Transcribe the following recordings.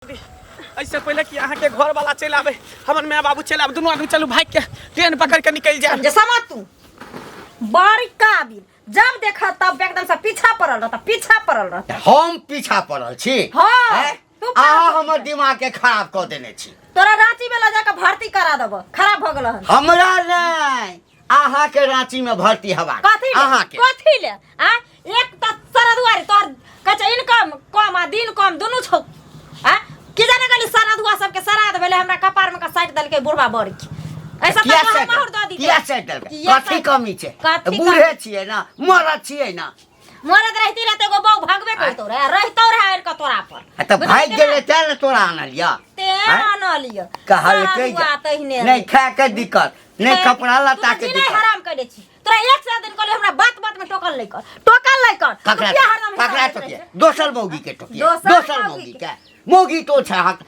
ऐसे पहले कि अहाँ के घर वाला चलि आवे, हमर माय बाबू चलि आवे, दुनू आदमी चलू भाग के ट्रेन पकड़ के निकलि जाए। जे समझ तू बड़ी काबिल, जब देखा तब एकदम से पीछा पड़ल रहता, पीछा पड़ल रहता। हम पीछा पड़ल छी? हाँ, हैं? तू पड़ल अहाँ छी। हमर दिमाग के खराब कऽ देने छी। तोरा रांची में ल जाके भर्ती करा देबो, खराब भ गेल हन। हमरा नहि, अहाँ के रांची में भर्ती हवा। कथी ले? अहाँ के कथी ले? आ एक त सरदुआरी तोर कहे इनकम कम आ दिन कम दुनू छौ। आ की जाने गेली सरदुआ सबके सराद भेलै, हमरा कपार में का साटि देलकै बुढ़बा बड़ी। ऐसा किया तो हम साटि माहुर दऽ दी। किया साटि देलकै? किया कथी साटि- कमी छै? कथी बूढ़े कमी? छियै ना, मरद छियै ना। मरद रहती रहते एगो बहू भागबे करतो रहे, रहितो रहे आनि कऽ तोरा पर। आ तऽ भागि गेलै तें ने तोरा आनलियऽ। तें आँय? आनलियऽ। कहलकै सरदुआ तहिने नहि खाय के दिक्कत, नहि कपड़ा लत्ता के तू तऽ दिक्कत। हराम करै छी। तोरा एक से दिन कहलियै हमरा बात बात में टोकल नहि कर, टोकल नहि कर। तू ककरा? किया हरदम ककरा हिसाब लैत टोकिए? रहै छी? दोसर मौगी के टोकिए? दोसर दोसर मौगी मौगी के। के मौगी तो छै अहाँ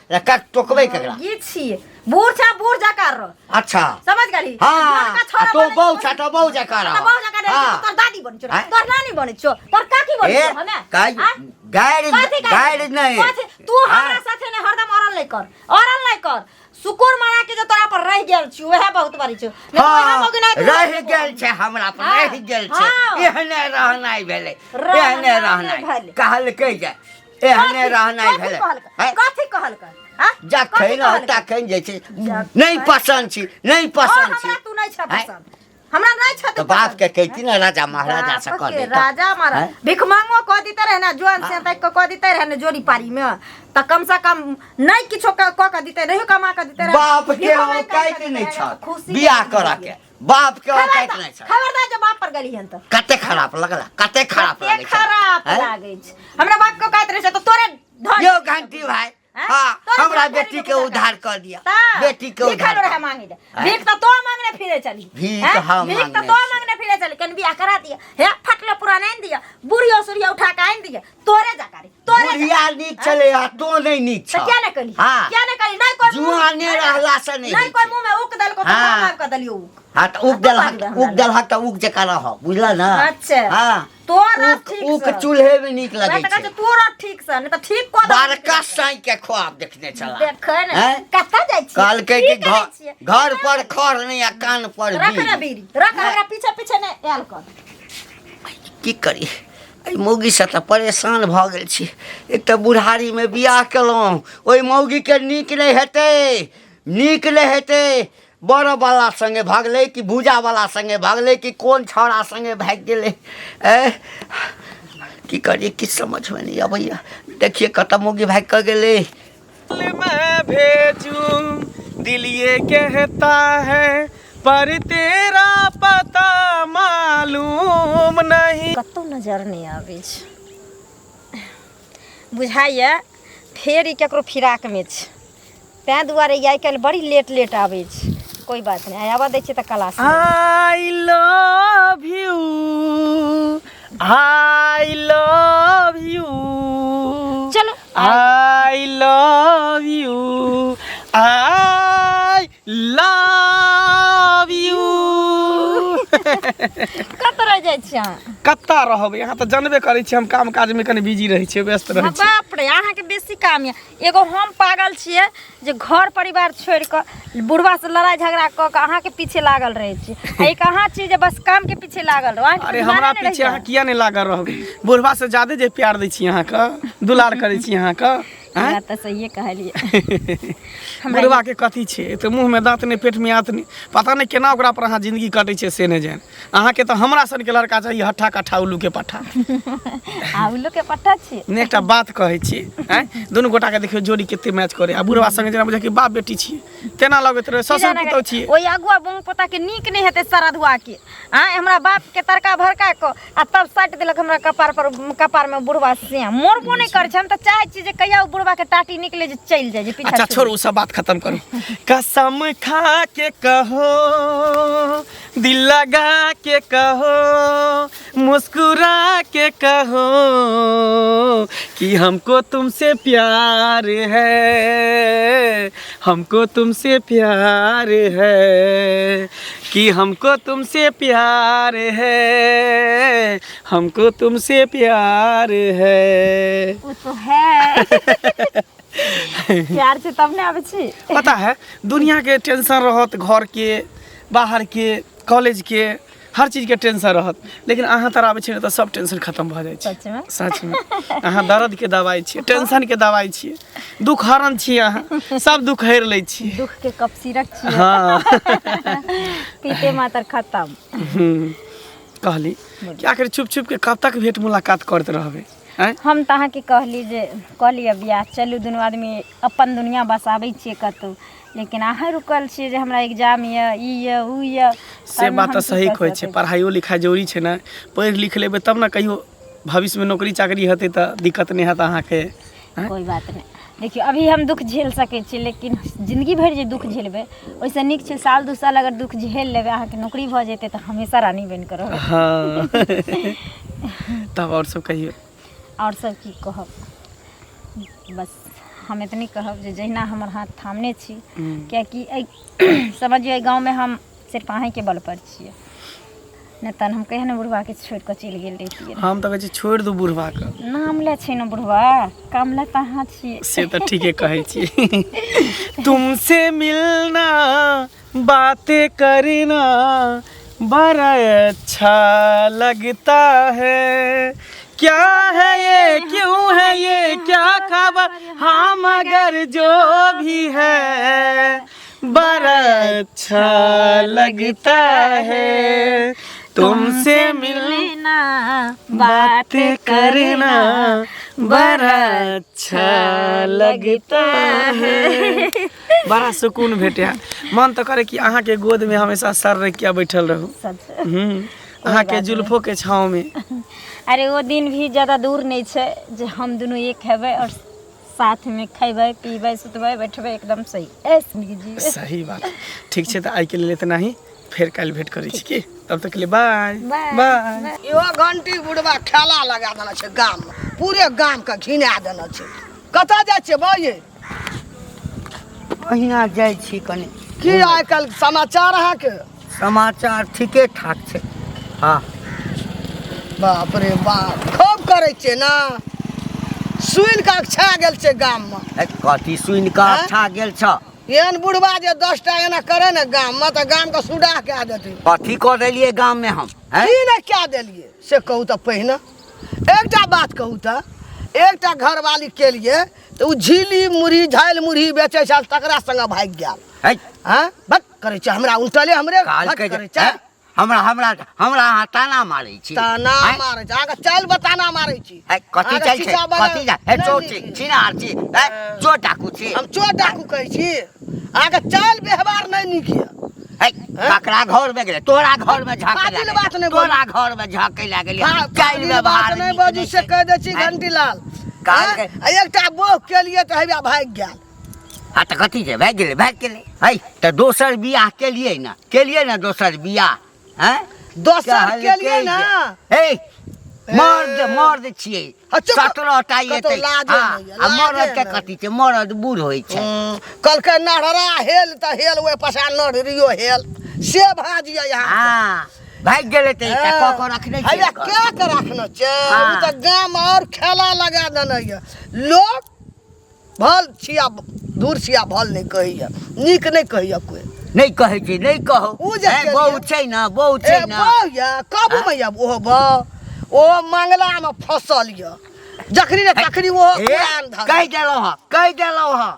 टोकबै केकरा? मौगी छियै, बूढ़ छै, बूढ़ जकाँ रह। अच्छा समझ गेली? हाँ, जोनका छोरा आ तो बनै बहू छै, छै तो बहू जकाँ रह। तऽ बहू जकाँ रहै छै, हाँ। तोर दादी बनै छौ, आँय? तोर नानी बनै छौ, तोर काकी बनै ए, छौ, हमे? काई- आँय? गारि कथी गारि? गारि नहि। कथी? तू हमरा आँय? साथे नहि हरदम अड़ल नहि कर, अड़ल नहि कर। शुकुर मना के जे तोरा पर रहि गेल छी, वएह बहुत बड़ी छौ। नहि तऽ वएह हाँ, मौगी नहि तऽ रहि वएह गेल छै हमरा पर, हाँ, रहि गेल छै। हाँ। एहने रहनाइ भेलै, रहनाइ एहने रहनाइ भेलै। कहलकै जे एहने कथी- रहनाइ कथी भेलै। कहलकै? हैं? कथी कहलकै? हाँ? जखन कथी कहलकै? तखन जे छै जखन- नहि पसन्द छी, नहि और पसन्द छी। हमरा तू नहि छ हैं? पसन्द, हमरा नहि छ तऽ बाप के कहती ने राजा महाराजा से कह के देता। राजा महाराज हैं? भिख मांगो कह दीते रहे ना, जोन से तक कह दीते रहे ना जोड़ी पारी में, त कम से कम नहीं किछो कह के दीते रहे, कमा के दीते रहे। बाप के भिखो मांग के औकात दीते नहि रहे, छल खुशी बियाह के करऽ के, बाप के औकात नहि छल। खबरदार जे बाप पर गेली हन त कते खराब लगला, कते खराब कते लागै छै। खराब हैं? लागै छै। हमरा बाप के औकात रहे छै त तोरे धन यौ घंटी भाई, हैं? हाँ, तोरे हमरा धन बेटी धरी के के उद्धार कर दिया, ता, बेटी के भीख उद्धार रहे कर। मांगे ले। हैं? भीख तो तो मांगने फिरे चली। भीख हैं? हम भीख तो मांगने तो छी। मांगने फिरे चली, कन बियाह करा दिया, हे फटले पुराना आनि दिया, बुढ़ियो सुढ़िया उठा के आनि दिया, तोरे जा करे, तोरे जा। बुढ़िया नीक छलै आ तो नहि नीक तऽ छल। किया नहि कली? हाँ। किया नहि कली? नहि कोइ मुँह- जुआने रहला से नहि नहि होइ कोइ छै। मुँह में उक देलको तऽ हाँ। हम आबि कऽ देलियौ उक। हाँ तऽ उक आ तू देलहक, बाजि दे हमरा उक देलहक तऽ उक जकाँ रह, बुझल ने? अच्छा। हाँ। तोरा उक ठीक उक से। चूल्हे में नीक वएह लगै तऽ कहै छै। छियौ, तोरा ठीक से, नहि तऽ ठीक कऽ देबौ। बड़का साँइ के ख्वाब देखने छला। देखै ने, हैं? कतऽ जाइ छियै? कहलकै की कि करै घर छियै? घर पर खर नहि आ कान पर रख ने बीड़ी। बीड़ी, रख, हमरा पीछे पीछे नहि आयल कर। की करी, एहि मौगीसँ तऽ परेशान भऽ गेल छी। एक तऽ बुढ़ारीमे बियाह केलहुँ, ओहि मौगीके नीक नहि हेतै, नीक नहि हेतै। बड़वला सङ्गे भगलै कि भूजावला सङ्गे भगलै कि कोन छौड़ा सङ्गे भागि गेलै? ए की करी, किछु समझमे नहि अबैया। देखिए कतऽ मौगी भागि कऽ गेलै। मैं भेजूं दिल ये कहता है, पर तेरा पता मालूम नहीं। कतौ नजर नहि आबै छै, बुझाइए फेर ई केकरो फिराकमे छै, तैँ दुआरे ई आइ काल्हि बड़ी लेट लेट आबै छै। कोइ बात नहि, आइ आबऽ दै छियै तऽ class. I love you, I love you. चलो। I love you, I love you. कतऽ रहि जाइ छी अहाँ? कतऽ रहबै, अहाँ तऽ जानबे करै छी, हम काम काजमे कनि बिजी रहै छियै, व्यस्त रहै छी। बाप रे, अहाँके बेसी काम यऽ। एगो हम पागल छियै जे घर परिवार छोड़ि कऽ बुढ़वा से लड़ाइ झगड़ा कऽ कऽ अहाँके पीछे लागल रहै छी, आ एक अहाँ छी जे बस काम के पीछे लागल रहू। अहाँके अरे तऽ ध्याने हमरा नहि पीछे रहैए। अहाँ किया नहि लागल रहबै? बुढ़वा से ज्यादे जे प्यार दै छी अहाँके, दुलार करै छी अहाँके। आँय? बात तऽ सहिए कहलियै। बुढ़वा के कथी छै तऽ मुँह में दाँत नहि, पेट में आँत नहि, पता नहि केना ओकरा पर अहाँ जिंदगी कटै छै से नहि जानि। अहाँके तऽ हमरा सनके लड़का चाही, हट्ठा कट्ठा, उल्लू के पट्ठा। आ उल्लू के पट्ठा छी नहि, एकटा बात कहै छी, आँय, दुनू गोटाके देखियौ जोड़ी कते मैच करे आ बुढ़वा संगे जेना बुझाय कि बाप बेटी छियै तेना लगैत रहै, ससुर पुतहु छियै। ओहि अगुआ बुंग पोता के नीक नहि हेतै सरधुआ के। आँय, हमरा बाप के तड़का भड़का कऽ आ तब साटि देलक हमरा कपार पर, कपार में बुढ़वा से मोरबो नहि करै छै। हम तऽ चाहै छी जे कहिया ओ बुढ़वा के टाटी निकले जे चलि जाय जे पीछा। अच्छा छोड़ि। छोड़ू, ओ सब बात खत्म करू। कसम खा के कहो, दिल लगा के कहो, मुस्कुरा के कहो कि हमको तुमसे प्यार है, हमको तुमसे प्यार है, कि हमको तुमसे प्यार है, हमको तुमसे प्यार है। वो तो है। प्यार छै तब ने आबै छी। पता है, दुनिया के टेंशन रहत, घर के, बाहर के, कॉलेज के, हर चीज के टेंशन रहत, लेकिन अहाँ तर आबै छियै ने तऽ सब टेंशन खत्म भऽ जाइ छै। सचमे? सचमे, अहाँ दर्द के दवाइ छियै, टेंशन के दवाइ छियै, दुख हरण छियै, अहाँ सब दुख हरि लै छियै। दुख के कप सिरक छियै। हँ। पीते मातर खत्म। कहली कि आखिर चुप चुप के कब तक भेंट मुलाकात करते रहबै, आँय? हम तऽ अहाँके कहली जे कऽ लिअ बियाह, चलू दुनू आदमी अपन दुनिया बसाबै छियै कतहु, लेकिन अहाँ रुकल छियै जे हमरा एग्जाम यऽ, ई यऽ, उ यऽ। से बात तऽ सही कहै छै, पढ़ाइयो लिखाइ जरूरी छै ने। पढ़ि लिख लेबै तब ने कहियो भविष्यमे नौकरी चाकरी हेतै तऽ दिक्कत नहि हैत अहाँके। आँय? कोइ बात नहि। देखियौ, अभी हम दुःख झेल सकै छी, लेकिन जिन्दगी भरि जे दुःख झेलबै ओहिसँ नीक छै साल दू साल अगर दुःख झेल लेबै, अहाँके नौकरी भऽ जेतै तऽ हमेशा रानी बनि कऽ रहबै। हँ, तब आओर सब कहियौ। आओर सब की कहब, बस हम एतनी कहब जे जहिना हमर हाथ थामने छी, कियाकि एहि समझियौ एहि गाँवमे हम सिर्फ अहीँके बलपर छियै, नहि तहन हम कहिया ने बुढ़बाके छोड़ि कऽ चलि गेल रहितियै। हम तऽ कहै छी छोड़ि दू बुढ़बाके। नाम लए छै ने बुढ़बा, काम लए तऽ अहाँ छियै। से तऽ ठीके कहै छी। तुमसे मिलना, बातें करना बड़ा अच्छा लगता है। क्या है ये, क्यों है ये, क्या खबर, हाँ मगर जो भी है बड़ा अच्छा लगता है। तुमसे मिलना, बातें करना बड़ा अच्छा लगता है। बड़ा सुकून भेटे। मन तऽ करे कि अहाँके गोदमे हमेशा सर रखि के बैठल रहू। सच। अहाँके जुल्फो के छाँव में। अरे, ओ दिन भी ज्यादा दूर नहि छै जे हम दुनू एक हेबै और साथ में खैबै, पीबै, सुतबै, बैठबै, एकदम सही ऐस नीक जीबै। सही बात। ठीक छै, तऽ आइके लेल इतना ही। फेर काल्हि भेंट करै छी की? तब तक के लिए बाय। बाय। बाय। इहो घंटी बुढ़बा खेला लगा देने छै गाममे, पूरे गामके घिना देने छै। कतऽ जाइ छियै बौ ये? अहिना जाइ छी कनि। की आइ काल्हि समाचार अहाँके? समाचार ठीके ठाक छै। हँ। बाप रे बाप, खूब करै छियै ने, सुनि कऽ अकछा गेल छै गाममे। ए, कथी सुनि कऽ आँय? अच्छा गेल छ? एहन बुढ़बा जे 10टा एना करे ने गाममे तऽ गामके सुडाह कए देतै। कथी कऽ देलियै गाममे हम? आँय? की ने कए देलियै से कहू तऽ। पहिने एकटा बात कहू तऽ, एकटा घरवाली केलिए तऽ ओ झिली मुरही, झालि मुरही बेचै छल, तकरा संगे भागि गेल। है। हँ, बक करै छै हमरा उल्टले हमरे काल भक के करै छै। हैं? हमरा हमरा हमरा अहाँ ताना मारै छी? ताना आँय? मारै छै अहाँके, चालि बताना मारै छी। है, कथी अहाँके चालि छै? शीशा बना- कथी जा हे? नहि चोर नीक छी, छै। छिनार छी, है? चोर डाकू छी? हम चोर डाकू कहै छी? अहाँके चालि व्यवहार नहि नीक यऽ। है, ककरा घर में गेलै? तोरा घर में झाँके फाजिल लागल। बात नहि बोलू। तोरा घर में झाँके लागल। चालि फाजिल व्यवहार बात नहि नीक बाजू नहि से छै। कहि दै छी। आँय? घंटीलाल काल आँय? के- आ एकटा बोह केलिए तऽ हैया भागि गेल। आ तऽ कथी छै, भागि गेलै, भागि गेलै। है, तऽ दोसर बियाह केलियै ने, केलियै ने दोसर बियाह? हैं? दोसर कहलकै केलियै ने। जे, हे मर्द, मर्द छियै। आ चुप। 17टा कतौ एतै। लाजे हँ, नहि यऽ, आ मर्द लाजे के नहि। कथी छै? मर्द बूढ़ होइ छै। कहलकै नढ़रा हेल तऽ हेल, ओहि पछा नढ़रियो हेल, से भाज यऽ यहाँ। हँ, भागि गेलै तऽ एकटा कऽ कऽ रखने छियै। हैया के के रखने छै? हँ। ओ तऽ गाम और खेला लगा देने यऽ। लोक भल छिया दूर छिया भल नहि कहैया, नीक नहि कहैया कोइ। नहि कहै छै, नहि कहू। ओ जे हे, केलियै। बहु छै ने, बहु ए छै ने। बहु यऽ काबूमे यऽ, ओहो बहु ओ मंगलामे फसल यऽ, जखनी ने तखनी ओहो हे, पुरान धन। कहि देलहुँ हँ, कहि देलहुँ हँ,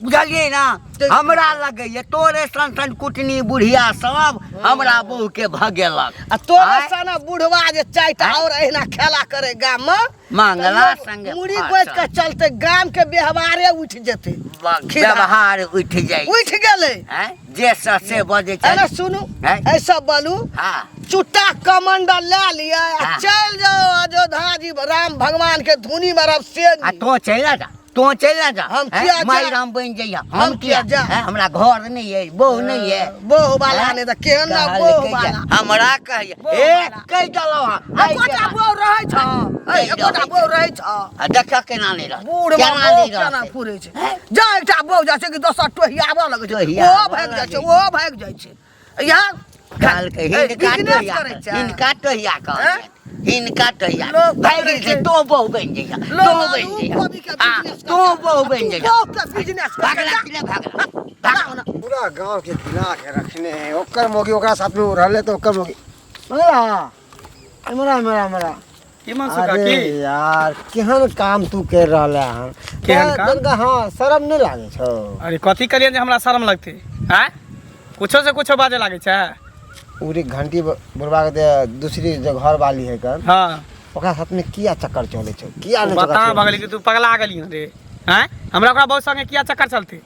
बुझलियै ने? हमरा लगैए तोरे सन सन कुटनी बुढ़िया सब हमरा बहुके भगेलक। आ तोरे आँय? सन बुढ़वा जे चारिटा आँय? और अहिना खेला करे गाममे, मंगला संगे मुड़ी फाँसल। गोति के चलते गाम के व्यवहारे उठि जेतै। व्यवहार उठि जाइ। उठि गेलै। आँय? जे से से बजै छै। अरे सुनू, आँय? ऐसा बोलू। हँ। चुट्टा कमंडल लए लिअ आ हाँ। चलि जाओ अयोध्या जी, राम भगवान के धुनी में रब से। आ तो चलि ना जा, तो चलि ना जा। हम हैं? किया जा? माय राम बनि जइहा। हम हम किया किया जा? हैं? हमरा घर नहि अइ, बहु नहि अइ। बहु वाला हैं? नहि तऽ केहन ने कहलकै बहु जे वाला। हमरा कहैया, बहु ए वाला। कहि देलहुँ हँ, आइ एकोटा के बहु रहै छ, कहि एकोटा रहै बहु रहै छ। आ देखऽ केना नहि रहत, बूढ़ केना बहु नहि केना रहतै। फुरै छै? जा एकटा बहु जाइ छै कि दोसर टोहियाबऽ लगै छै। टोहियाबऽ ओहो भागि जाइ छै, लगै। ओहो भागि जाइ छै। यहाँ कहलकै ए, हिनका बिजनेस टोहिया करै छै। हिनका टोहिया हैं? कहलियनि। हिनका तैयार लोग भागि गेल छै तो बहु बनि जइहा लोग तो आलू बनि जइहा कोबी के हाँ, बिजनेस तो बहु बनि जइहा तू के बिजनेस भागला कि नहि भागला भागला पूरा गांव के गिना के रखने है ओकर मोगी ओकरा साथ में रहले तो ओकर मोगी मंगला हमरा हमरा हमरा हिमांशु अरे काकी यार केहन काम तू कर रहल हन केहन काम? तनका हाँ शर्म नहीं लागे छौ अरे कथी करियन जे हमरा शर्म लगते आँय कुछो से कुछो बाजे लागै छै उरी घंटी बुढ़वा के दे दूसरी जो घर वाली है कर हाँ ओकरा साथ में किया चक्कर चले छौ किया नहीं बता भगली कि तू पगला गेली हन रे आँय हमरा ओकरा बहुत संगे किया चक्कर चलते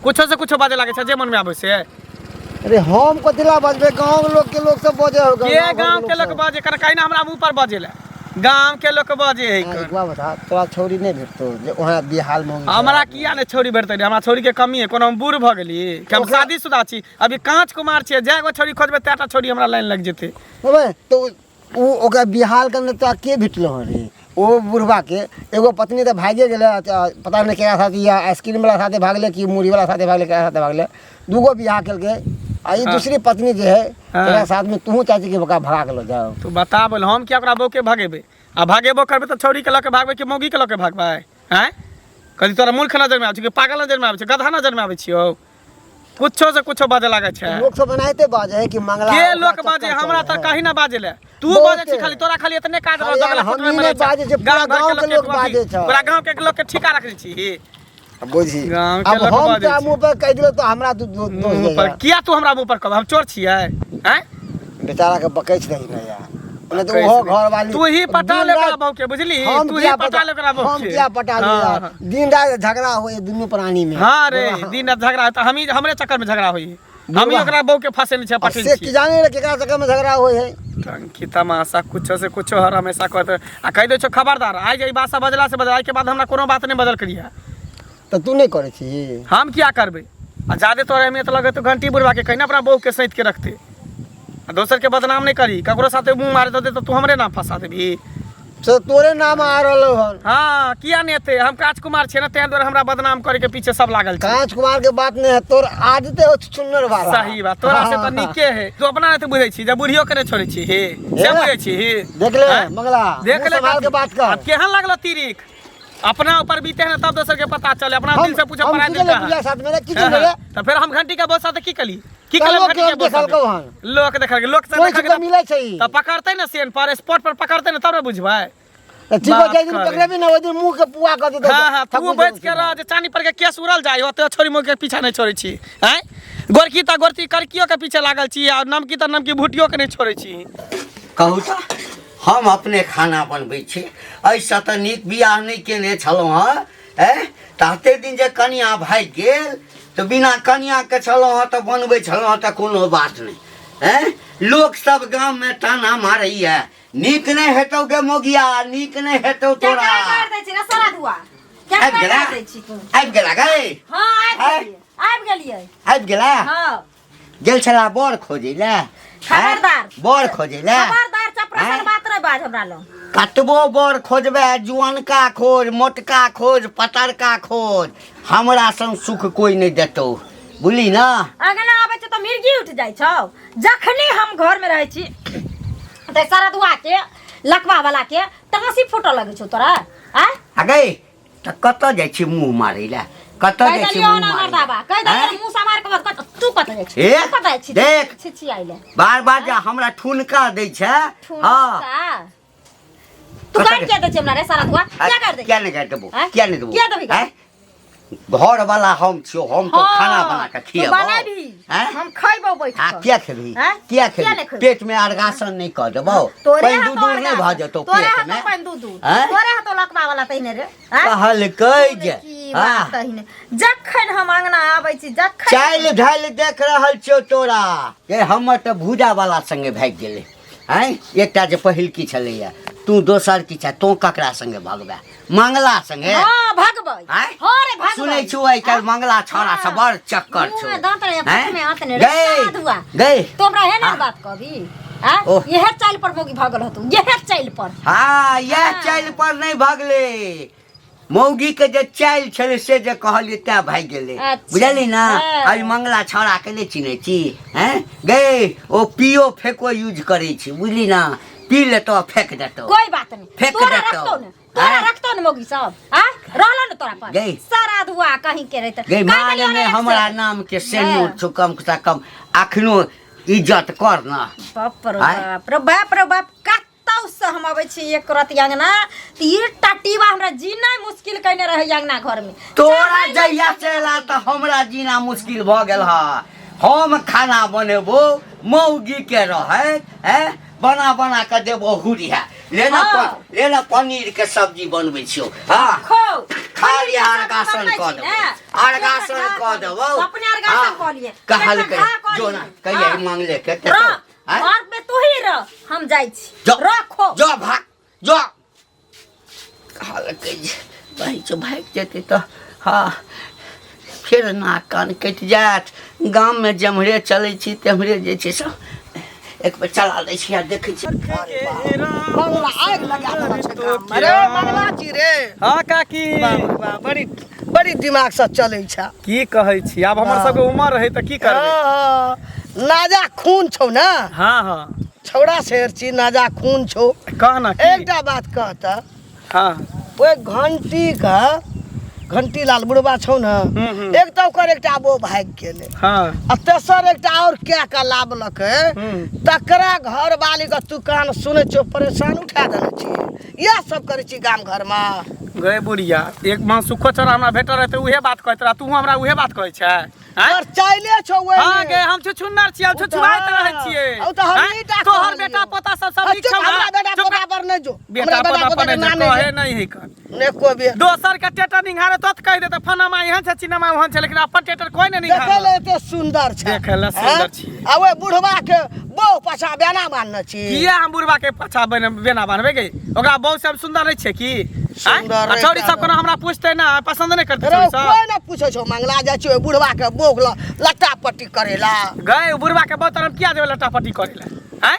कुछो से कुछो बाजे लागै छै जे मन में आबै से अरे हम कथिला बजबे गांव के लोग के लोग सब बजे हो के गांव के लोग बजे कर कहीं ना हमरा मुंह पर बजे ला गांव के लोग बजे है एक बात बता तोरा छौरी नहीं भेटतो जे वहाँ बिहार में हमरा किया ने छौरी भेटतै रे हमरा छौरी के कमी है कोनो हम बूढ़ भऽ गेली कि हम शादीशुदा छी अभी काँच कुमार छियै जए गो छौरी खोजबै तएटा छौरी हमरा लाइन लागि जेतै अबे तो उ ओकरा बिहार के अंदर तोरा के भेटलो हन रे ओ बुढ़वा के एगो पत्नी तऽ भागे गेलै पता नहि केकरा साथ या आइसक्रीम वाला साथे भागले कि मुरही वाला साथे भागले केकरा साथे भागले दूगो बियाह केलकै आ ई दूसरी पत्नी जे है हाँ। तेरा साथ में तूहू चाहै छी कि ओकरा भगा के लऽ जाओ तू बता बोल हम किया ओकरा बहू के भगेबै आ भगेबो करबै तऽ छौरी के लऽ के भागबै कि मौगी के लऽ के भागबै आँय कथी तोरा मूर्ख नजरमे आबै छै कि पागल नजरमे आबै छै गधा नजरमे आबै छियौ कुछो से कुछो बाजे लागै छै लोक सब एनाहिते बाजै है कि मंगला के ओकरा लोक चक्कर बाजे हमरा चलै तऽ है। कहीं ना बाजे ले तू बहुते। बाजे छी खाली तोरा खाली एतने काज अरे रहौ यार, दगला हम कुटमे ई मरै नहि बाजै छियै, पूरा गाँव घर गाँव के लोक अथी, बाजै छै। पूरा गाँव के लोक के ठीका रखने छी बुझी गाँव के अब लोक हम बाजै तोरा छै। मुँह पर कहि दिलो तो हमरा तू दोष मुँह दे पर किया तू हमरा मुँह पर कहब हम चोर छियै आँय बेचारा के बकै छै नहीं ना यार नहीं तो बकै ओहो छै। घर वाली तू ही पटा दिन ले ओकरा रात- बहू के बुझली हम तू ही किया पटा ले ओकरा बहू हम के किया पटा ले हाँ, यार हाँ। दिन रात झगड़ा होए दुनू प्राणी में हाँ रे बोला, दिन रात झगड़ा होता हम ही हमरे चक्कर में झगड़ा होई हम ही बुढ़वा। ओकरा बहू के फंसे छै अब पटेल से छी की जाने रे केकरा चक्कर में झगड़ा होए है टंकी तमाशा कुछो से कुछो हर हमेशा कहते आ कहि दै छौ खबरदार आइ जे ई बात सब बजला से बजला के बाद हमरा कोनो बात नहि बदल करिहा तऽ तू नहि करै छी हम किया करबै आ जादे तोरा अहमियत लगे तो घंटी बुढ़वा के कहीं अपना बहू के सैत के रखते आ दोसर के बदनाम नहीं करी ककरो साथे मुंह मारे दे तो तू हमरे नाम फंसा देबी से तोरे नाम आ रहलो हन हाँ किया नहीं एते हम काज कुमार छियै ना तें दुआरे हमरा बदनाम करे के पीछे सब लागल छै कांच कुमार के बात नहीं है तोर आदते हो चुन्नर वाला सही बात तोरा से तऽ नीके है तू अपना नहीं बुझै छी जब बुढ़ियो के नहीं छोड़ै छी हे से बुझै छी हे देख ले आँय? मंगला देख मुँह ले संभाल के बात कर अब केहन लागलो तिरिक अपना ऊपर बीते है ना तब दोसर के पता चले अपना दिल से पूछो हम पराया की दिल ले का बुझा साथ में की ले तो फिर हम घंटी के बहुत साथ की कली की तऽ कली लोक घंटी के लोक देखलकौ हन। लोक देखलकै लोक से कोई देखलकै चीज तऽ- मिलै छै ई। तऽ पकड़तै ने सेन पर स्पॉट पर पकड़तै ने तब ने बुझबै तऽ ठीक बात जाहि दिन करे। पकड़ेबी ने ओहि दिन मुँह के पुआ कऽ देतौ हाँ हाँ तू बच के रह जे चानी पर के केस उड़ल जाय ओते छोरी मुँह के पीछा नहीं छोड़ै छी आँय गोरकी तऽ गोरकी करकियो के पीछे लागल छी आ नमकी तऽ नमकी भुटियो के नहीं छोड़ै छी कहू तऽ हम अपने खाना बनबै छी एहिसँ तऽ नीक बियाह नहि केने छलहुँ हँ एँ तऽ एतेक दिन जे कनिआँ भागि गेल तऽ बिना कनिआँके छलहुँ हँ तऽ बनबै छलहुँ हँ तऽ कोनो बात नहि एँ लोकसभ गाममे ताना मारैए नीक नहि हेतौ गे मोगिया नीक नहि हेतौ क्या तोरा कर दै छी रे सारा धुआ क्या आबि गेला कर दै छी तू आबि गेला गै हां आबि गेलियै आबि गेलियै आबि गेला हां गेल छला बर खोजै लए खबरदार। बर खोजै लए खबरदार चपरासन आँय? बात रे बाज हमरा लग कतबो बर खोजबै जुअनका खोज मोटका खोज पतरका खोज हमरा सन सुख कोइ नहि देतौ बुझली ना अगना आबै छै तऽ मिर्गी उठि जाइ छौ जखनी हम घरमे रहै छी तऽ सारा दुआ के लकवा वाला के तासी फूटऽ लगै छौ तोरा आँय आ गई तऽ कतऽ जाइ छी मुँह मारै लए कतऽ कहि जाइ छी देलियौ मुँह ना मारै मर्दाबा लए? कहि देलियौ आँय? मुँह समार के बाद कत तू कतऽ जाइ छी ए, तू कतऽ जाइ छी देख। छी छी आइले बार बार जे हमरा ठुनका दै छै हँ ठुनका तू कतऽ गाड़ि किया दै छी हमरा रे सारा धुआ किया गाड़ि दै किया नहि गाड़ि देबौ आँय? किया नहि देबौ किया देबही आँय? घर वाला हम छियौ हम तो खाना बना के तू खियेबौ बनाबही आँय? हम खैबौ बैठ आ कऽ किया खेबही आँय? किया किया खेबही नहि खेबही? पेट में अर्गासन नहि कऽ देबौ तोरे पानि हाथो दूध दूध नहि अर्गासन, भऽ जेतौ तोरे पेट हाथो में पानि दूध दूध आँय? तोरे हाथो लकवा वाला तहिने रे आँय? कहलकै जे की हाँ बात तहिने जखन हम अंगना आबै छी जखन चालि ढालि देख रहल छियौ तोरा ये हमर तऽ भूजा वाला संगे भागि गेलै आँय एकटा जे पहिलकी छलैया तू दोसर की छै तोँ ककरा संगे भगबै मंगला संगे हाँ भगबै आँय? हाँ रे भगबै सुनै छु आइ काल्हि मंगला छौड़ा से बड़ चक्कर मुँह छौ में दांत रहे, आँय? मुँह में हाथ नहीं रे, गै साधुआ। गै तो हमरा हे ना हाँ। बात कहबी आँ ओह। इहे चालि पर मौगी भगल हतू इहे चालि पर हाँ इएह हाँ। चालि पर नहि भगलै मौगीके जे चालि छलै से जे कहलियै तैँ भागि गेलै अच्छा। बुझलिही ने हाँ। अभी मंगला छौड़ाके नहि चिन्है छी हँ गै ओ पियो फेको यूज करै छी बुझली ने पी लेतो आ फेंक देतो। कोई बात नहीं, फेंक तोरा देतौ। रखतो ने, तोरा आँय? रखतो ने मौगी सब आ रहलो ने तोरा पर गई। सारा धुआ कहीं के रहते। गई कहि देलियौ मांग ने में एक हमरा से। नाम के सेनूर हाँ। छौ, कम से कम अखनो इज्जत कर ना। बाप रे आँय? बाप रे बाप रे बाप, कतौ से हम अबै छी एक रति अंगना त ई टटीबा हमरा जीना मुश्किल कयने रहे अंगना घर में। तोरा चाहै नहि जहिया से एला तऽ हमरा जीना मुश्किल भऽ गेल हा। हम खाना बनेबो मौगी के रहै हैं, बना बना के देबो हुरिया लेना। हाँ। लेना पनीर के सब्जी बनबै छियौ। हाँ खो खाली पनीर के सब्जी अर्गासन बनबै कऽ छी देबो, ने। अर्गासन पेटक कऽ घा देबो। अपने अर्गासन कऽ लिए, कहलकै पेटक घा कऽ जो ना लिए। कहिया हाँ। मांगले के रह आँय? घर पे तू ही रह, हम जाइ छी। जो रखो जो भाग जो। कहलकै जे भाइ जो भागि जेतै तऽ हँ फेर नाक कान कटि जायत। गाममे जेम्हरे चलै छी तेम्हरे जे छै से एक बेर चला दै छी आ देखै छी। मंगला आगि लगा देलक छै गाममे रे। मंगला जी रे। हाँ काकी। वाह वाह, बड़ी बड़ी दिमाग से चलै छै। की कहै छी, आब हमर सबके उमर रहै तऽ की करबै? हाँ, नाजा खून छौ ने। हाँ हाँ, छौड़ा शेर छी, नाजा खून छौ। कह ना की? एकटा बात कहता। हाँ। ओहि घंटी के घंटी लाल बुढ़बा छौ ने, हम्म। एक तऽ ओकर एकटा बो भागि गेलै। हाँ। आ तेसर एकटा और कए के लाबलकै। तकरा घर वाली के तू कान सुनै छौ, परेशान उठा देने छी। इएह सब करै छी गाम घर मे। गए बुढ़िया, एक माह सुखो चोरा हमरा भेटल रहै तऽ उहे बात कहैत रह, तू हमरा उहे बात कहै छै? आँय? और चाइले छौ ओहि हाँ गे, हम छुछुन्नर छियै, हम छुछुआइत रहै छियै। ओ तऽ हम आँय? ईटा तोहर कहलियौ। बेटा पोता सब सब नीक चुप, छौ ना? हमरा बेटा चुप पोता पर नहि जो। बेटा हमरा बेटा पोता पोता पर के नहि नाम कहे नहि नहीं है कर। ने को बे। दोसर के टेटर निहारे तो कहि देते फनामा एहन छै चिनामा ओहन छै, लेकिन अपन टेटर कोई नहीं देखै निहारे। लए एते सुन्दर छै। देखै लए सुन्दर छियै। आ ओहि बुढ़वा के बहु पाछा बेना बान्हने छी। किया हम बुढ़वा के पाछा बेना बान्हबै गे? ओकरा बहु से हम सुन्दर नहीं छै की? आँय? सुन्दर आ छौड़ी सब रहै। कोनो हमरा पूछते ना, पसंद नहीं करते रे छौड़ी सब। कोई ना पूछै छौ मंगला, जाइ छी ओहि बुढ़वा के बोग ल लट्टा पट्टी करेला। गए ओ बुढ़वा के बहुत हम किया देबै लट्टा पट्टी करे ला? आँय?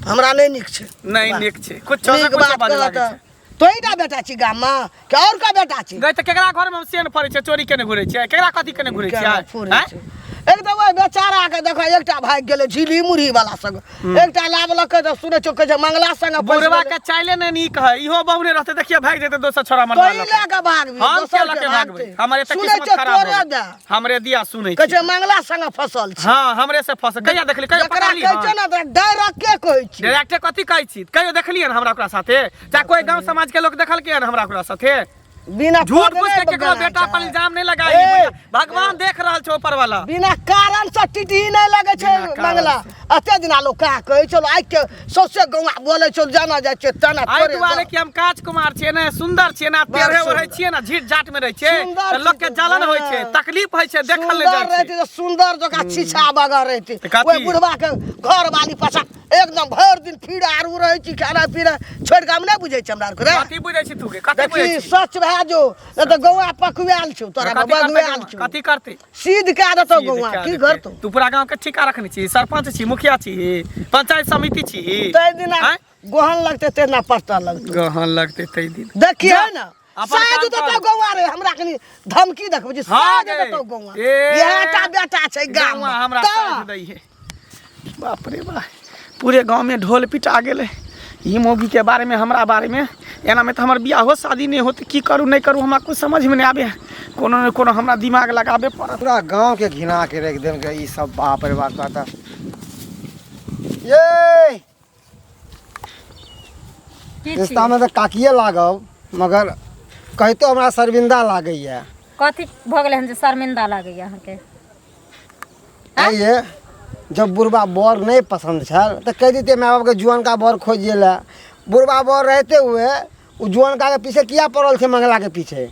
हमरा नहि नीक छै। नहीं वाह। नीक छै, कुछो से नीक कुछो बात बाजऽ कहत। लागै छै। तोही टा बेटा छी गाममे कि और का बेटा छी? गए तऽ केकरा घर में हम सेन फड़ै छै, चोरी केने घुरै छै, केकरा कथी केने घुरै छै? केना फुरै आँय? छै। एक तऽ ओहि बेचारा के देखो, एकटा भागि गेलै झिली मुरही वाला संग, एकटा लाबलकै तऽ सुनै छौ कहै छै मंगला संग फँसि बुढ़वा गेलै। के चाइले नहि नीक है, इहो बहु नहि रहतै देखिए भागि जेतै दोसर छोरा मरवा तोही लए के भागबी, हम दोसर किया लऽ के के भागबै? भागतै। हमर एते सुनै किस्मत छौ खराब तोरे भऽ गेल। दे। हमरे दिया सुनै कहै छी। छै मंगला संग फसल छी। हाँ, हमरे से फसल। कहिया देखली? कहियो जकरा पकड़ली? कहै छै ने तकरा डायरेक्ट के कहै छी। डायरेक्टे कथी कहै छी? कहियो देखलियै हन हमरा ओकरा साथे? चाहे कोई गांव समाज के लोग देखलकै हन हमरा ओकरा साथे? बिना झूठ पद फूस के नहि केकरो बनाइ बेटा छै। पर इल्जाम नहीं लगाई। ए, भगवान देख रहल छै ऊपर वाला। बिना कारण से टिटही नहि लगै छै बिना कारण मंगला। अते दिना लोक कहाँ कहै छलो, आइ के सौंसे गौआ बोलै छल, जाना जाइ छै तेना एहि तोरे दुआरे कि हम काज कुमार छियै ने, सुन्दर छियै ने, बड़ टेढ़े ओढ़े सुन्दर। छियै ने, झीट जाट में रहै छियै सुन्दर तऽ लोक के छी जलन होइ छै, हाँ। तकलीफ होइ छै, देखल नहि सुन्दर जाइ छै। रहती तऽ सुन्दर जकाँ छीछा बगर रहती। तऽ कथी? ओहि बुढ़वा के घर वाली पाछा एकदम भरि दिन फिर आरू रहै छी, खाना पीना छोड़ि कऽ। हम नहि बुझै छी हमरा आरके रे। कथी बुझै छी तू गे? कथी बुझै देखी छी? सच भए जो, नहि तऽ गौआ पकुआयल छौ तोरा, कथी करतै बगुआयल गौआ? छौ। कथी करतै? सीध कए देतौ सीध गौआ। कए की देतै? करतौ? तू पूरा गांव के ठिका रखने छी, सरपंच छी, मुखिया छी, पंचायत समिति छी? ताहि दिना आँय? गोहन लगतै तेना पड़ता लगतौ। गहन लगतै ताहि दिन। देखिए ने अपन साइज काम देतौ कर। गौआ रे, हमरा कनी धमकी देखबै छी। हाँ साइज गे। देतौ गौआ। ए, इएह टा बेटा छै गाम गौआ हमरा तऽ साइज दै है। बाप रे बाप, पूरे गाँव में ढोल पिटा गेलै ई मौगी के बारे में, हमरा बारे में। एना में तऽ हमर बियाहो शादी नहि होत। की करू नहि करू, हमरा कुछ समझ में नहि आबे। कोनो ने कोनो हमरा दिमाग लगाबे पड़त। पूरा गांव के घिना के रख देलकै ई सब। बाप रे बाप, कहता ये की छी? रिश्ता में तऽ काकिए लागब, मगर कहितो हमरा शर्मिंदा लागैया। कथी भऽ गेलै हन जे शर्मिंदा लागैया अहाँके? आइए जब बुढ़बा बर नहीं पसंद छल तऽ कहि दितियै माय बापके जुअनका बर खोजिए लए। बुढ़बा बर रहते हुए ओ जुअनका के पीछे किया पड़ल छै मंगला के पीछे?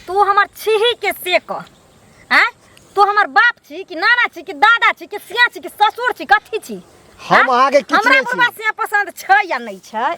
तू हमर छिही के से कह, आँय? तू हमर बाप छी कि नाना छी कि दादा छी कि सिया छी कि ससुर छी, कथी छी? हम अहाँके किछु हमरा नहि छी। बुढ़बा सिया पसंद छै या नहि छै?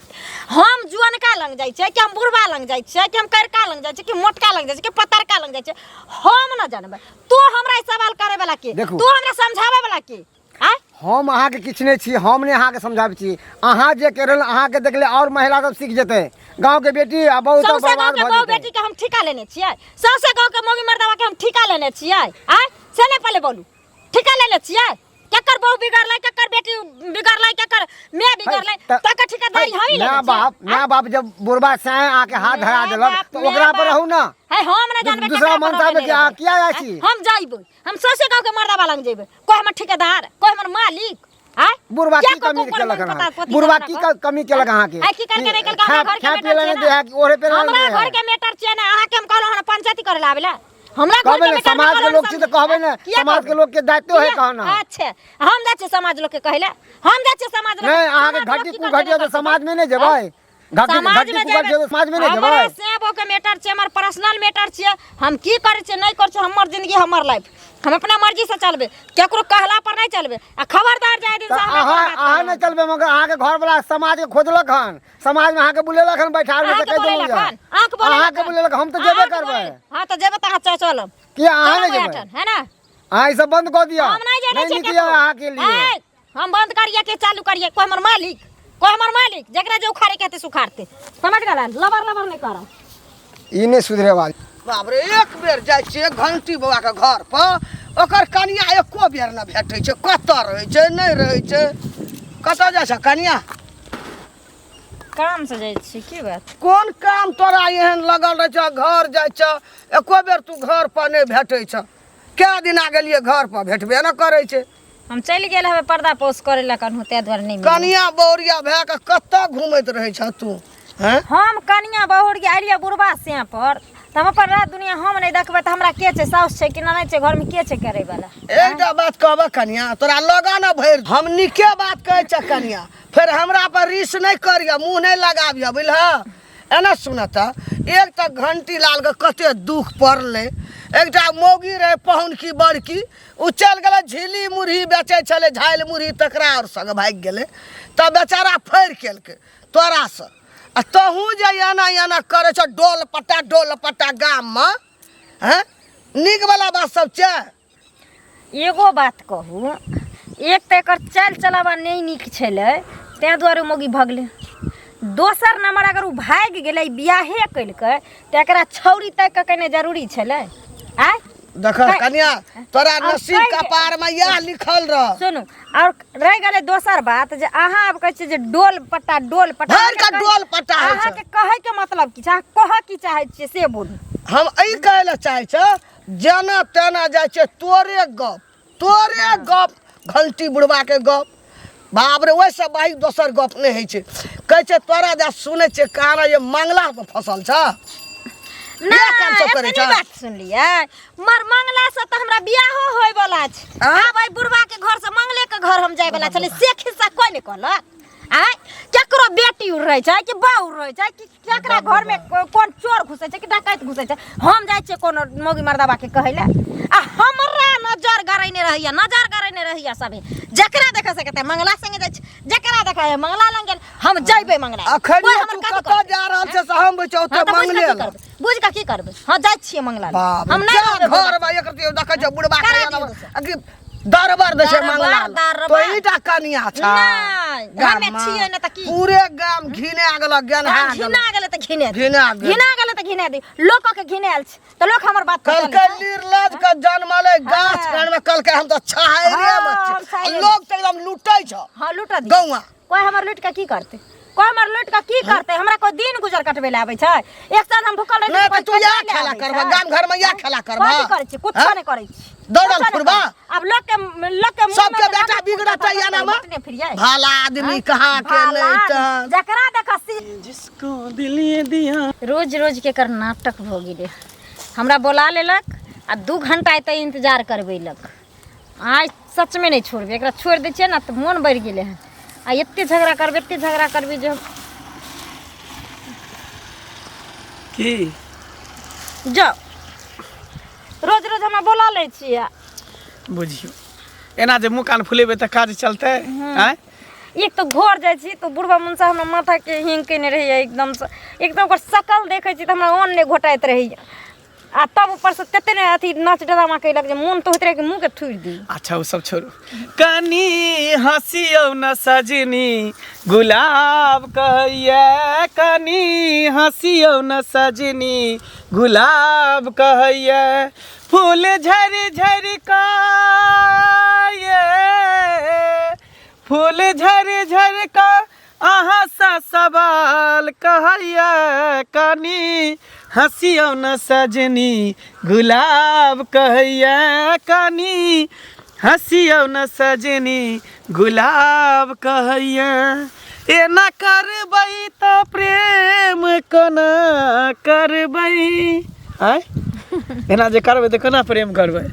हम जुअनका लग जाइ छियै कि हम बुढ़बा लग जाइ छियै कि हम करिका लग जाइ छियै कि मोटका लग जाइ छियै कि पतरका लग जाइ छियै, हम न जानबै। तू हमरा ई सवाल करे वाला के? देखू। तू हमरा समझावे वाला के? आँय? हम अहाँके किछु नहि छी, हम नहि अहाँके समझाबै छी। अहाँ जे करि रहल, अहाँके देखले आओर महिला सब सीख जेतै, गाँवके बेटी आ बहु सब सौंसे गाँव बर्बाद के भऽ बहु जेतै। बेटी के हम ठीका लेने छियै? सौंसे गाँव के मौगी मर्दावा के हम ठीका लेने छियै? आँय, से नहि पहिले बोलू, ठीका लेने छियै? केकर बहू बिगड़लै, केकर बेटी बिगड़लै, केकर my बिगड़लै, तकर ठेकेदारी हम ही माय लेबै। बाप, माय बाप जब बुढ़बा साँय आके हाथ धरा माय देलक बाप, तऽ माय ओकरा पर बाप। रहू ना। है, हम ना जानबै। दूसरा केकरा पर मनसा रहबै, में नहि किया रहबै। किया जाइ छी? हम जाइबै, हम सौंसे गाँव के मर्दा वाला लग जेबै। कोई हमर ठेकेदार, कोई हमर मालिक आय? बुढ़बा क्या की कमी को- को- केलक को- अहाँ? पति बुढ़बा करना की को? कमी केलक अहाँके? आइ की करके नहि केलक? हमरा खा घर के खा मैटर पिए ला छियै नहि ना। दे है कि ओढ़े पे हमरा नहि दे घर है? के मैटर छियै ना। अहाँके हम कहलहुँ हन पंचायती करे ला आबै ला। हमरा घर कहबै के ने मैटर समाज के लोग छी तऽ कहबै ने, किया समाज के कहबै? लोग के दायित्व है किया? कहना। अच्छा, हम जाइ छियै समाज लोग के कहै ला, हम जाइ छियै समाज लोग के। नहि, अहाँके समाज लोग घटी की कुघटी करतै, है तऽ नहि समाज में नहि करतै? जेबै। घटी समाज घटी में कुघटी है जेबै। तऽ समाज में नहि हमरा जेबै। सेबो के मैटर छै, हमर पर्सनल मैटर छियै। हम की करै छियै नहि करै छियै, हमर जिंदगी हमर लाइफ, हम अपना मर्जी से चलबै, केकरो कहला पर नहि चलबै। आ खबरदार जाय दिन तऽ से हमरा अहाँ कोनो बात अहाँ करब। नहि चलबै, मगर अहाँके घरवला समाज के खोजलक हन, समाज में अहाँके बुलेलक हन बैठार में, तऽ अहाँके कहि देलहुँ बोलेलक जे हन, अहाँके बोलेलक अहाँके हन। बुलेलक, हम तऽ जेबे अहाँके करबै। हाँ, तऽ जेबै तऽ अहाँ चलब। किया अहाँ नहि चलब जेबै? ओहिठाम, है ना? अहाँ ई सब बंद कऽ दिअ, हम नहि जानै नहि छियै नीक यऽ केकरो। अहाँके लिए। ऐ, हम बंद करिए के चालू करिए, कोई हमर मालिक, कोई हमर मालिक? जकरा जे उखाड़े के हेतै से उखाड़तै, समझ गेल? लबर लबर नहि करब। ई नहि सुधरे वाली। बाप रे, एक बेर जाइ छियै घंटी बाबाके घर पर, ओकर कनिया एको बेर नहि भेटै छै। कतऽ रहै छै, नहि रहै छै? कतऽ जाइ छै कनिया? काम से जाइ छी। की बात? कोन काम तोरा एहन लगल रहै छौ? घर जाइ छौ, एको बेर तू घर पर नहि भेटै छौ। कए दिना गेलियै घर पर, भेटबे नहि करै छै। हम चलि गेल हवे पर्दा पोस करे ला कन्हू, ताहि दुआरे नहि मिलल। कनिया बौरिया भए कऽ कतऽ घुमैत रहै छह तू? हैं? हम कनिया बहुरिया एलियै बुढ़बा से पर तऽ हम अपन रात दुनिया हम नहि देखबै तऽ हमरा के छै? साउस छै कि ननैद छै घरमे? के छै करै वाला? एकटा बात कहबह कनिया, तोरा लगन भरि हम नीके बात कहै छह कनिया, फेर हमरा पर रिस नहि करिह, मुँह नहि लगाबिह, बुझलह? एना सुन तऽ, एक तऽ घंटी लालके कते दुख पड़लै। एकटा मौगी रहै पहुनकी बड़की, ओ चलि गेलै झिल्ली मुरही बेचै छलै, झालि मुरही, तकरा आओर संग भागि गेलै, तऽ बेचारा फड़ि केलकै तोरासँ। आ तहूँ जे एना एना करै छौ डोल पट्टा डोल पट्टा गाममे, हँ, नीकवला बात सब छै? एगो बात कहू, एक तऽ एकर चालि चलावा नहि नीक छलै, ताहि दुआरे मौगी भगलै। दोसर नंबर, अगर ओ भागि गेलै, बियाहे केलकै, तऽ एकरा छौरी ताकि कऽ केनाइ जरूरी छलै? आँय? देख कनिया, तोरा नसीब कपार में इएह लिखल रह। सुनू, और रहि गेलै दोसर बात जे अहाँ आब कहै छियै जे डोल पट्टा डोल पट्टा। भरि कऽ डोल पट्टा होइ छै। अहाँके कहै के मतलब की छै? अहाँ कहऽ की चाहै छियै से बोलू। हम एहि कहै लए चाहै छौ, जेना तेना जाइ छै तोरे गप, तोरे गप, घंटी बुढ़बाके गप, बाप रे, ओहिसँ बाही दोसर गप नहि होइ छै। कहै छै तोरा जा सुनै छियै कहाँ जे मंगला पर फसल छ। ना, इएह काम सब करै एतनी छ। बात सुनलियै? मर मंगला से तऽ हमरा बियाहो होय वाला छै। आब एहि बुढ़बा के घर से मंगले के घर हम जाय वाला छलै, से खिस्सा कोई नहि कहलक। आँय, केकरो बेटी उड़ रहै छै कि बहू रहै छै कि केकरा घर में कोन चोर घुसै छै कि डकैत घुसै छै, हम जाइ छियै कोनो मौगी मर्दाबा के कहै लए आ हमरा नजर गरैने रहैया, नजर गरैने रहैया सभे। जकरा देखै से कहतै मंगला संगे जाइ छै, जकरा देखै है मंगला लग गेल। हम जइबै मंगला लग। अखन कोइ हमर तू कथी कतऽ करतै? जा रहल छै से हम बुझै हाँ, ओतऽ तऽ बुझि मंगले कऽ की लग। करबै? बुझि कऽ की करबै? हँ, जाइ छियै मंगला लग। बाप हम रे, नहि जा रहबै घर बुढ़बा। में एक रत्ती देखै छै बुढ़बा करा के दियौ एना- दोसर। आ कि दरबर दै छै दरबर, मंगला लग। दरबर। तोही टा कनिया छ नहि, गाम हमे में। छियै ने तऽ की? पूरे गाम घिना गेलक, गेनहा हाँ, गेलक। घिना गेलै तऽ घिने दे। घिना गेल। घिना गेलै तऽ घिने दे। लोक के घिनायल छै तऽ लोक हमर बात पर चलै कहलकै छै। निर्लज के जन्मलै गाछ हाँ। कान में, कहलकै हम तऽ छाहरे हाँ, में हम छी। छाहरे में। लोक तऽ एकदम लूटै छ। हाँ, लूटऽ दी। गौआं। कोई हमर लूटि कऽ की करतै? कोई हमर लूटि कऽ की करतै? हमरा कोई दिन गुजर कटबै लए आबै छै? एक साल हम भूखल रहै नहि तऽ तू इएह खेला करबह गाम घर में, इएह खेला करबह? कथी करै छी? कुछो हाँ? नहि करै छी। दौड़ल कुछो नहि फुरबा? करै छी। आब लोक के लोक के मुँह सबके में बेटा लागल बिगड़तै फुरबा, एना में? बटने फिरियै। भला आदमी कहाँ के भला नहि तऽ जकरा देखऽ सी जिसको दिल ये दिया। रोज रोज के एकर नाटक भऽ गेलै। हमरा बोला लेलक आ 2 घंटा एतऽ इंतजार करबेलक। आइ सचमे नहि छोड़बै एकरा। छोड़ि दै छियै ने तऽ मोन बढ़ि गेलै हन। आ एते झगड़ा करबै, एते झगड़ा करबै जे हम की जाउ। रोज रोज हमरा बोला लै छियै। बुझियौ, एना जे मुँह कान फुलेबै तऽ काज चलतै? आँय? एक तऽ घर जाइ छी तऽ बुढ़बा मुनसा हमरा माथाके हिंग केने रहैए एकदमसँ एकदम। ओकर शकल देखै छी तऽ हमरा अन्न नहि घोटाइत रहैए आ तब ऊपरसँ तते ने अथी नाच ड्रामा कयलक जे मोन तऽ होइत रहै कि मुँहके थुरि दी। अच्छा, ओ सब छोड़ू, कनी हँसियौ न सजनी, गुलाब कहैया। कनी हँसियौ न सजनी, गुलाब कहैया। फूल झरि झरि का ये फूल झर झर का अहाँ सा सवाल कहैया कनी हँसियौ न सजनी गुलाब कहैया कनी हँसियौ न सजनी गुलाब कहैया एना करबै तऽ प्रेम कोना करबै आँय एना जे करबै तऽ कोना प्रेम करबै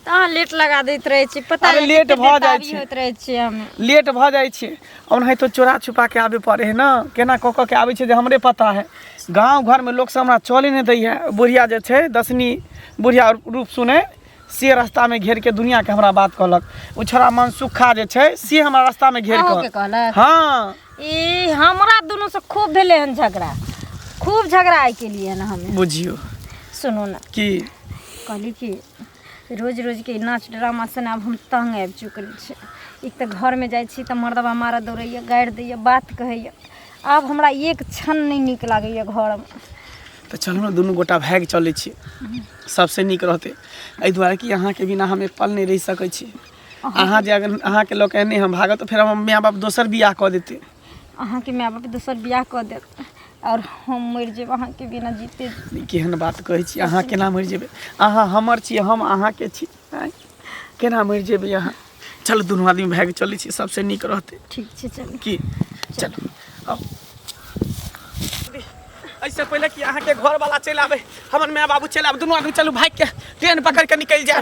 तऽ अहाँ लेट लगा दैत रहै छी पता अरे नहि लेट कते भऽ जाइ बेताबी छै। होइत रहै छियै हम लेट भऽ जाइ छै ओनाहितो चोरा छुपा के आबे पड़े है ने केना कऽ कऽ के आबै छै जे हमरे पता है गाँव घरमे लोकसभ हमरा चले नहि दैए बुढ़िया जे छै दसनी बुढ़िया रूप सुनै से रास्तामे घेरके दुनिआँके हमरा बात कहलक ओ छोड़ा मनसुखा जे छै से हमरा रास्तामे घेर अहूँके कऽ कहलक हँ ई हमरा दुनू से खूब भेलै हन झगड़ा खूब झगड़ा आइ केलियै हन हमे बुझियौ सुनू ने की कहली कि रोज रोजके ई नाच ड्रामा से ने आब हम तंग आबि चुकल छी एक तऽ घरमे जाइ छी तऽ मर्दबा मारऽ दौड़ैए गारि दैए बात कहैए आब हमरा एक क्षण नहि नीक लागैए घरमे तऽ चलू ने दुनू गोटा भागि चलै छी सबसँ नीक रहतै एहि दुआरे कि अहाँके बिना हम एक पल नहि रहि सकै छी अहाँ जे अगर अहाँके लऽ कऽ एने हम भागब तऽ फेर हमर माय बाप दोसर बियाह कऽ देतै अहाँके माय बाप दोसर बियाह कऽ देत आओर हम मरि जेब अहाँके बिना जीते केहन बात कहै छी अहाँ केना मरि जेबै अहाँ हमर छी हम अहाँके छी आँय? केना मरि जेबै अहाँ चलू दुनू आदमी भागि चलै छी सबसँ नीक रहतै ठीक छै चलू की चलू आउ एहिसँ पहिले कि अहाँके घरवाला चलि आबै हमर माय बाबू चलि आबै दुनू आदमी चलू भागि के ट्रेन पकड़ि के निकलि जायब।